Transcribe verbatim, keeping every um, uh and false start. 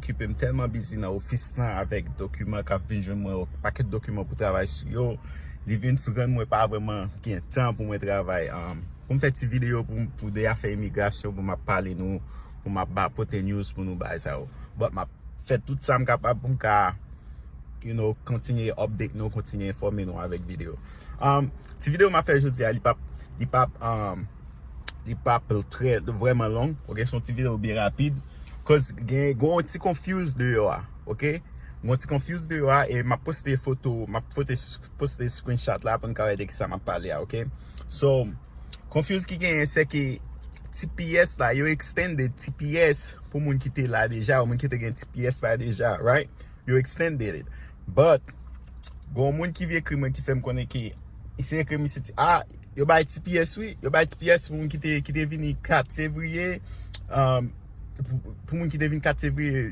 okipe, m tèlman bizi nan ofis lan avèk dokiman k ap vin jwenn mwen, pakèt dokiman pou travay sou yo. Li vin rann mwen pa vrèman gen tan pou mwen travay, um, pou m fè ti videyo pou, pou de afè imigrasyon, pou m ap pale nou, pou m ap ba pote news pou nou bay sa yo. But m ap fè tout sa m kapab pou m ka, you know, kontinye update nou, kontinye enfòme nou avèk videyo. Um, ti videyo m ap fè jodi a, li p ap, li p ap, um, li p ap trè vrèman long, ok? Se yon ti videyo byen rapid. Cause gen, gen yon ti confuse deyò a, ok? Gen yon ti confuse deyò a, e m ap poste foto, m ap pote, poste screenshot la pou n ka wè de ki sa m ap pale a, ok? So, confuse ki genyen, se ke T P S la, yo extended T P S pou moun ki te la deja, ou moun ki te gen T P S la deja, right? Yo extended it. But, gen yon moun ki vin ekri mwen ki fè m konnen ke, li se ekri m, li se ti, ah, yo bay T P S wi, yo bay T P S pou moun ki te, ki te vini kat fevriye, um, pou, pou moun ki te vin kat fevriye,